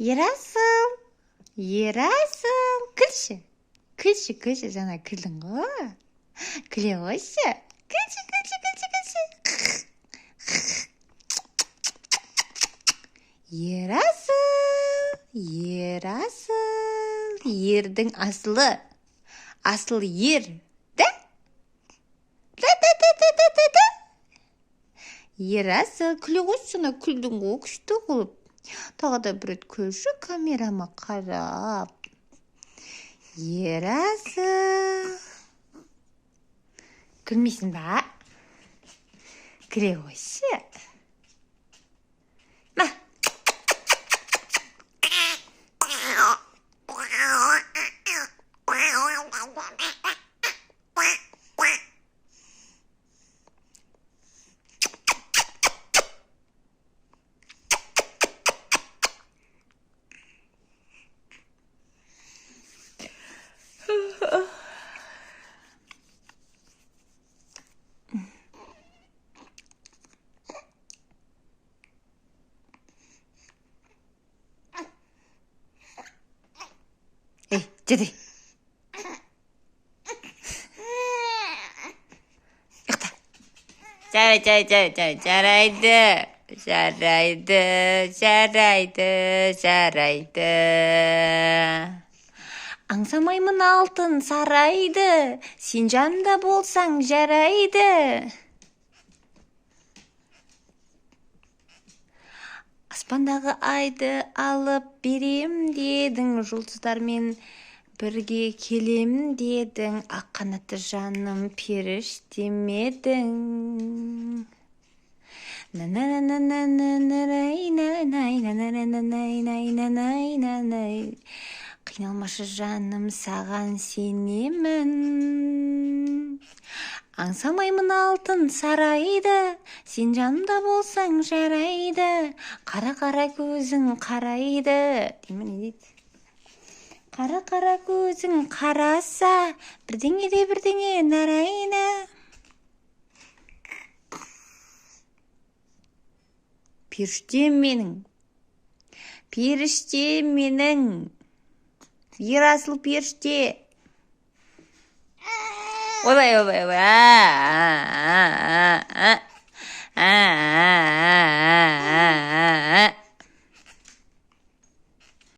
Ерасыл, Ерасыл, күлші, күлші, күлші, жаңа күлдің ғой, күле қойшы, күлші, күлші, күлші, күлші. Ерасыл, Ерасыл, ердің асылы, асыл ер, да? Да, да, да, да, да, да, да. Ерасыл, күле қойшы, жаңа күлдің ғой, күшті қылып. Тағы да бір рет күлші камерама қарап. Ерасыл. Күлмейсің ба? Күле қойшы. Ма. Ей, жеди. Ұйықта. Жарайды, жарайды, жарайды, жарайды, жарайды, жарайды. Аңсамаймын алтын сарайды, сен жанымда болсаң жарайды. Аспандағы айды алып берем дедің, жұлдыздармен бірге келем дедің, ақ қанатты жаным періштем едің. Қиналмашы жаным, саған сенемін. Аңсамаймын алтын сарайды, сен жанымда болсаң жарайды. Қара-қара көзің қарайды. Деймін, не дейді? Қара-қара көзің қараса, бірдеңе де бірдеңе нарайна. Періштем менің, періштем менің, Ерасыл періште. Ойбай, ойбай, ойбай. А, а, а, а, а, а, а, а.